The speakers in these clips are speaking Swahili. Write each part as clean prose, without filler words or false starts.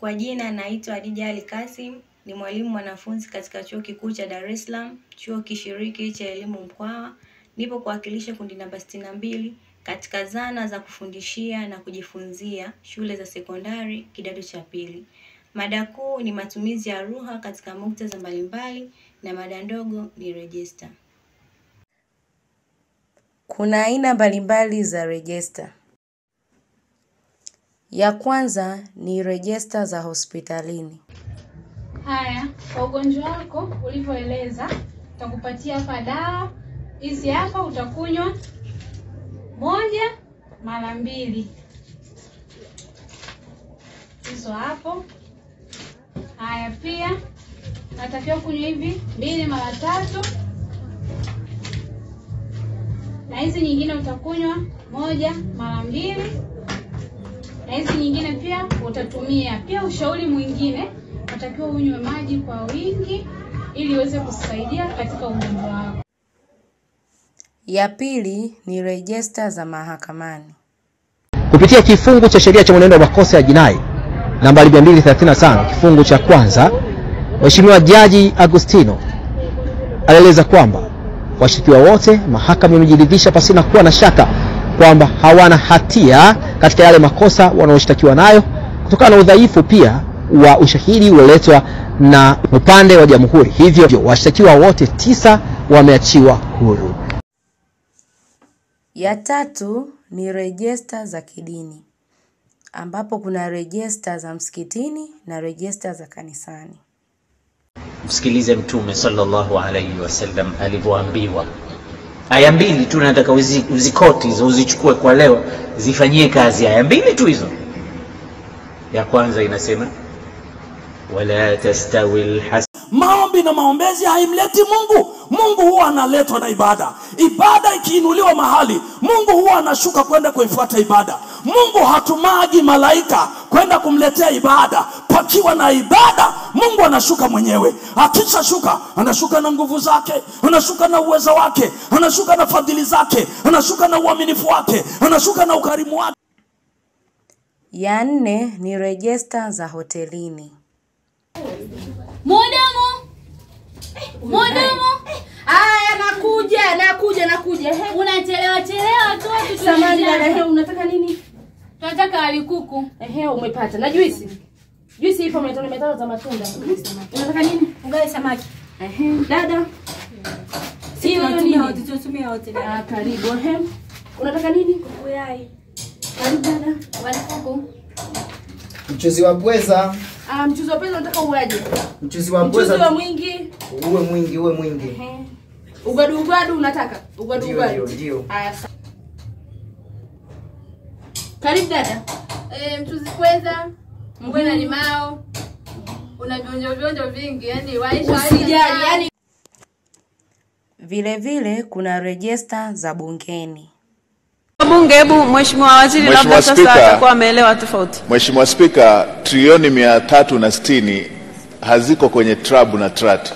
Kwa jina naitwa Hadija Ali Kasim, ni mwalimu mwanafunzi katika Chuo Kikuu cha Dar es Salaam, Chuo Kishiriki cha Elimu Mkwawa. Nipo kuwakilisha kundi namba 62 katika zana za kufundishia na kujifunzia shule za sekondari kidato cha pili. Mada kuu ni matumizi ya lugha katika muktadha mbalimbali na mada ndogo ni rejista. Kuna aina mbalimbali za rejista. Ya kwanza ni rejista za hospitalini. Haya, kwa ugonjwa wako ulivyoeleza, tutakupatia hapa dawa. Hizi hapa utakunywa 1 mara 2. Hizo hapo. Haya, pia natakiwa kunywa hivi 2 mara 3. Na hizi nyingine utakunywa 1 mara 2. Na hizi nyingine pia utatumia. Pia ushauri mwingine, unatakiwa unywe maji kwa wingi ili uweze kusaidia katika ugonjwa wako. Ya pili ni rejista za mahakamani. Kupitia kifungu cha sheria cha mwenendo wa makosa ya jinai nambari 235 kifungu cha kwanza, Mheshimiwa Jaji Agustino alieleza kwamba washtakiwa wote mahakama imejiridhisha pasina kuwa na shaka kwamba hawana hatia katika yale makosa wanaoshtakiwa nayo kutokana na udhaifu pia wa ushahidi ulioletwa na upande wa jamhuri. Hivyo washtakiwa wote 9 wameachiwa huru. Ya tatu ni rejista za kidini, ambapo kuna rejista za msikitini na rejista za kanisani. Msikilize Mtume sallallahu alayhi wasallam alivyoambiwa. Aya mbili tu nataka uzikoti hizo, uzichukue kwa leo, zifanyie kazi. Aya mbili tu hizo. Ya kwanza inasema wala tastawi alhasan. Maombi na maombezi haimleti Mungu. Mungu huwa analetwa na ibada. Ibada ikiinuliwa mahali, Mungu huwa anashuka kwenda kuifuata ibada. Mungu hatumagi malaika kwenda kumletea ibada. Pakiwa na ibada, Mungu anashuka mwenyewe. Akishashuka, anashuka na nguvu zake, anashuka na uwezo wake, anashuka na fadhili zake, anashuka na uaminifu wake, anashuka na ukarimu wake. Ya nne ni rejista za hotelini. Mudamu. Mudamu. Aya, nakuja. Unachelewa chelewa tu. Samahani dada, unataka nini? Tunataka wali kuku. Ehe, umepata. Na juisi? Juisi ipo 500 za matunda. Unataka nini? Ugali samaki. Ehe, dada. Sio nini? Tutumie wote dada. Ah, karibu. Ehe. Unataka nini? Kuku yai. Karibu dada. Wali kuku. Mchuzi wa pweza. Ah, mchuzi wa pweza unataka uaje? Mchuzi wa pweza. Mchuzi wa mwingi. Uwe mwingi, uwe mwingi. Ehe. Ugadu ugadu unataka? Ugadu ugadu. Ndio. Haya. Karibu dada. Mchuzi pweza, mgwe na limao. Una vionjo vionjo vingi, yani waisha. Usijali, yani vile vile kuna rejista za bungeni. Bunge, hebu Mheshimiwa Waziri labda sasa atakuwa ameelewa tofauti. Mheshimiwa Spika, trilioni 360 haziko kwenye TRAB na TRAT.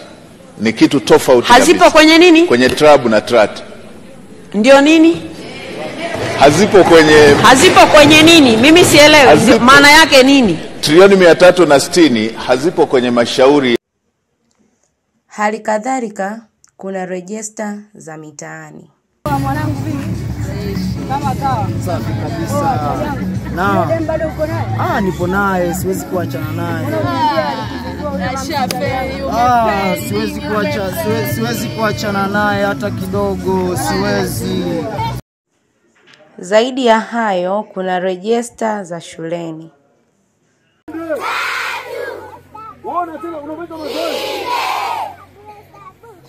Ni kitu tofauti kabisa. Hazipo kwenye nini? Kwenye TRAB na TRAT. Ndio nini? Hazipo kwenye Hazipo kwenye nini? Mimi sielewi. Maana yake nini? Trilioni 360 hazipo kwenye mashauri. Hali kadhalika kuna rejista za mitaani. Mwanangu vipi? Kama kawa. Safi kabisa. Na bado uko naye? Ah, nipo naye, siwezi kuachana naye. Siwezi kuacha, siwezi kuachana naye hata kidogo, siwezi. Zaidi ya hayo kuna rejista za shuleni. Ona tena unaweka mazoezi.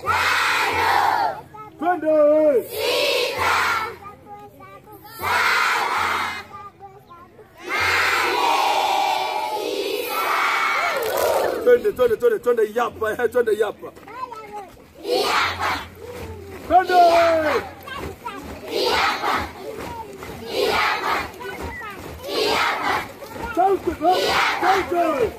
5 Twende. 6 7 8 9 Twende twende twende twende yapa, twende yapa. Yapa. Twende. Yapa. Yapa. Yapa. Twende. Twende.